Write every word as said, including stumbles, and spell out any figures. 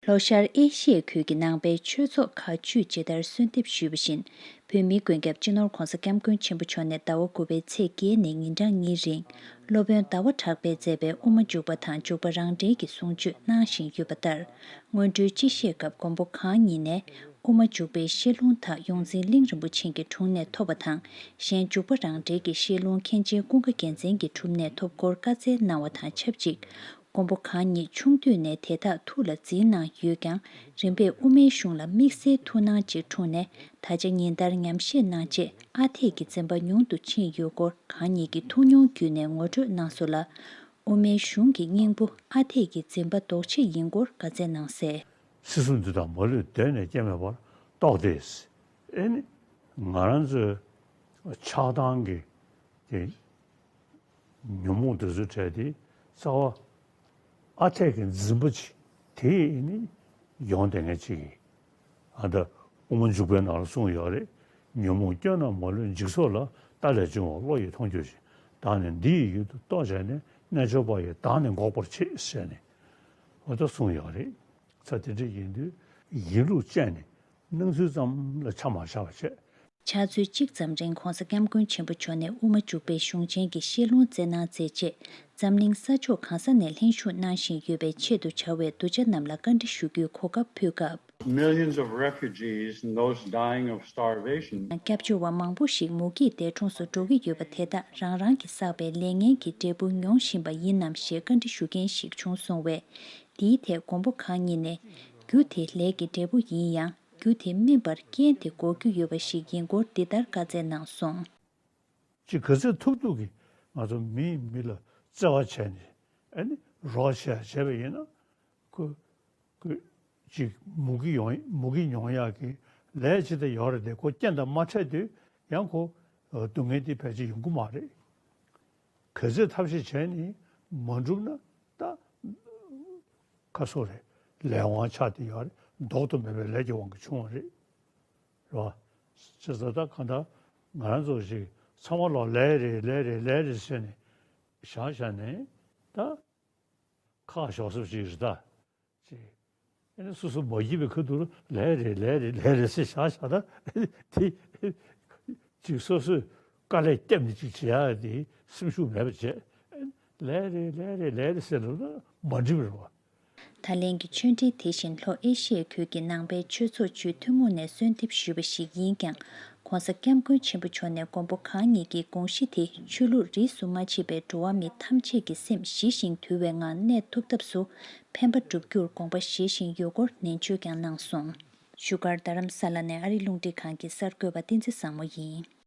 ལྷོ་ཤར་ཨེ་ཤི་ཡའི་ཁུལ་གྱི་ནང་པའི་ཆོས་ཚོགས་ཁག་བཅུས་ཇི་ལྟར་གསོལ་འདེབས་ཞུས་པ་བཞིན། བོད་མིའི་མགོན་སྐྱབས་སྤྱི་ནོར་༧གོང་ས་༧སྐྱབས་མགོན་ཆེན་པོ་མཆོག་ནས་ཟླ་བ་དགུ་པའི་ཚེས་བརྒྱད་ནས་ཉིན་གྲངས་གཉིས་རིང་སློབ་དཔོན་ཟླ་བ་གྲགས་པས་མཛད་པའི་དབུ་མ་འཇུག་པ་དང་འཇུག་པ་རང་འགྲེལ་གྱི་གསུང་ཆོས་གནང་བཞིན་ཡོད་པ་ལྟར། སྔོན་འགྲོའི་སྤྱི་བཤད་སྐབས་མགོན་པོ་གང་ཉིད་ནས་དབུ་མ་འཇུག་པའི་བཤད་ལུང་དག་ཡོངས་འཛིན་གླིང་རིན་པོ་ཆེ་གི་དྲུང་ནས་ཐོབ་པ་དང་། གཞན་འཇུག་པ་རང་འགྲེལ་གྱི་བཤད་ལུང་མཁན་ཆེན་ཀུན་དགའ་རྒྱལ་མཚན་གྱི་དྲུང་ནས་ཐོབ་སྐོར་བཀའ་སྩལ་གནང་བ་དང་ཆབས་ཅིག། མགོན་པོ་གང་ཉིད་ཆུང་དུས་ནས་དེ་དག་ཐུགས་ལ་འཛིན་གནང་ཡོད་ཀྱང་། རིམ་པས་དབུ་མའི་གཞུང་ལ་དམིགས་བསལ་ཐུགས་སྣང་ཅིག་འཁྲུངས་ནས། ད་ཆ་ཉིན་ལྟར་ཉམས་བཞེས་གནང་རྗེས་ཨ་འཐས་ཀྱི་འཛིན་པ་ཉུང་དུ་ཕྱིན་ཡོད་སྐོར། གང་ཉིད་ཀྱི་ཐུགས་མྱོང་བརྒྱུད་ནས་ངོ་སྤྲོད་གནང་སོང་ལ། དབུ་མའི་གཞུང་གི་སྙིང་པོ་ཨ་འཐས་ཀྱི་འཛིན་པ་ལྡོག་ཆེས་ཡིན་སྐོར་བཀའ་སྩལ་གནང་གསལ། སྲིད་གསུམ་འདི་དག་མ་ལུས་གདོད་ནས་སྐྱེ་མེད་པར་རྟོགས་ཏེ། ཨེ་ནི། ང་རང་ཚོའི་ཆགས་སྡང་གི་དེ་ཉོན་མོངས་དེ་ཚོའི་གྲས་དེ་རྩ་བ་ཨ་འཐས་ཀྱི་འཛིན་པ་ཅིག་དེ་ནི་ཡོང་བསྡད་མཁན་ཅིག་ཡིན། ཨ་ད་དབུ་མ་འཇུག་པའི་ནང་ལ་གསུངས་ཡོད་རེད། ཉོན་མོངས་སྐྱོན་རྣམས་མ་ལུས་འཇིག་ཚོགས་ལ། ལྟ་ལས་བྱུང་བ་བློ་ཡིས་མཐོང་གྱུར་ཅིག། བདག་ནི་འདི་ཡི་ཡུལ་དུ་རྟོག་བྱས་ནས། རྣལ་འབྱོར་པ་ཡིས་བདག་ནི་འགོག་པར་བྱེད་ཟེར་ནས་འོ་ད་གསུངས་ཡོད་རེད། ས་དེ་འདྲ་ཡིན་དུས་ཡིན་ལུགས་དཔྱད་ནས་སྣང་ཚུལ་ཙམ་ལ་ཆ་མ་བཞག་པ་བྱས། ཕྱག་ཚོད་གཅིག་ཙམ་རིང་༧གོང་ས་༧སྐྱབས་མགོན་ཆེན་པོ་མཆོག་ནས་དབུ་མ་འཇུག་པའི་གཞུང་ཆེན་གྱི་བཤད་ལུང་སྩལ་གནང་མཛད་རྗེས། འཛམ་གླིང་ས་ཕྱོགས་གང་ས་ནས་ལྷན་ཞུགས་གནང་བཞིན་ཡོད་པའི་ཆེད་དུ་བྱ་བའི་གདུལ་བྱ་རྣམས་ལ་བཀའ་འདྲི་ཞུ་རྒྱུའི་གོ་སྐབས་ཕུལ་སྐབས། Millions of refugees and those dying of starvation. སྐྱབས་བཅོལ་བ་མང་པོ་ཞིག་མུ་གེའི་འདས་གྲོངས་སུ་འགྲོ་གི་ཡོད་པ་དེ་དག་རང་རང་གིས་བསགས་པའི་ལས་ངན་གྱི་འབྲས་བུ་མྱོང་བཞིན་པ་ཡིན་ནམ་ཞེས་བཀའ་འདྲི་ཞུ་མཁན་ཞིག་བྱུང་སོང་བས། འདིའི་ཐད་མགོན་པོ་གང་ཉིད་ནས། རྒྱུ་དེ་ལས་ཀྱི་འབྲས་བུ་ཡིན་ཡང་། རྒྱུ་དེ་སྨིན་པར་རྐྱེན་དེ་འགོག་རྒྱུ་ཡོད་པ་ཞིག་ཡིན་སྐོར་འདི་ལྟར་བཀའ་སྩལ་གནང་སོང་། ཅིག་ག་ཚོད་ཐུབ་ཐུབ་ཀྱིས་ང་ཚོ་མིས་མི་ལ་བརྩེ་བ་བྱས་ནས་ཨ་ནི་རོགས་བྱས་བྱས་པ་ཡིན་ན་ཁོ་ཁོ་ཅིག་མུ་གེ་ཡོང་མུ་གེ་མྱོང་ཡག་གི་ལས་ཅི་ལྟར་ཡོད་རེད་དེ། ཁོ་རྐྱེན་དང་མ་འཕྲད་དུས་ཡང་ཁོ་སྡུག་བསྔལ་དེ་ཕལ་ཆེར་ཡོང་གི་མ་རེད། ག་ཚོད་ཐབས་ཤེས་བྱས་ནས་མ་འགྲུབ་ན་ད་ཁ་སོ་རེད། ལས་དབང་ཆགས་བསྡད་ཡོད་རེད། ལྡོག་ཏུ་མེད་པའི་ལས་ཀྱི་དབང་གིས་བྱུང་བ་རེད། རེད་བ། བྱས་ཙང་ད་གང་ལྟར་ང་རང་ཚོ་ཞིག་ཚང་མ་ལོག་ལས་རེད་ལས་རེད་ལས་རེད་ཟེར་ནས་བཞག་བཞག་ནས་ད་ཁག་ཞོགས་སོབ་ཞིག་རེད་ད། ཅེས། ཨེ་ནི་སོ་སོ་མ་ཡིན་པའི་ཁ་ཐུག་ལ་ལས་རེད་ལས་རེད་ལས་རེད་ཟེར་བཞག་བཞག་ད་དེ་ཅིག་སོ་སོས་དཀའ་ལས་བརྒྱབ་ནས་ཅིག་བྱེད་ཡག་དེ་སེམས་ཤུགས་མེད་པ་བྱས། ལས་རེད་ལས་རེད་ལས་རེད་ཟེར་ལབ་ན་མ་འགྲིག་པ་རེད་བ། ད་ལན་གྱི་ཆོས་འབྲེལ་དེ་བཞིན་ལྷོ་ཨེ་ཤི་ཡའི་ཁུལ་གྱི་ནང་པའི་ཆོས་ཚོགས་བཅུའི་ཐུན་མོང་ནས་གསོལ་འདེབས་ཞུས་པ་ཞིག་ཡིན་ཀྱང་། ྋགོང་ས་ྋསྐྱབས་མགོན་ཆེན་པོ་མཆོག་ནས་མགོན་པོ་གང་ཉིད་ཀྱི་དགོངས་གཞི་དེ་ཆོས་ལུགས་རིས་སུ་མ་ཆད་པའི་འགྲོ་བ་མི་ཐམས་ཅད་ཀྱི་སེམས་ཞི་ཞིང་དུལ་བའི་ངང་གནས་ཐུབ་ཐབས་སུ་ཕན་པ་བསྒྲུབ་རྒྱུར་དགོངས་པ་བཞེས་བཞིན་ཡོད་སྐོར་ནན་བརྗོད་ཀྱང་གནང་སོང་། བཞུགས་སྒར་རྡ་རམ་ས་ལ་ནས་ཨ་རི་རླུང་འཕྲིན་ཁང་གི་གསར་འགོད་པ་བསྟན་འཛིན་བཟང་མོ་ཡིན།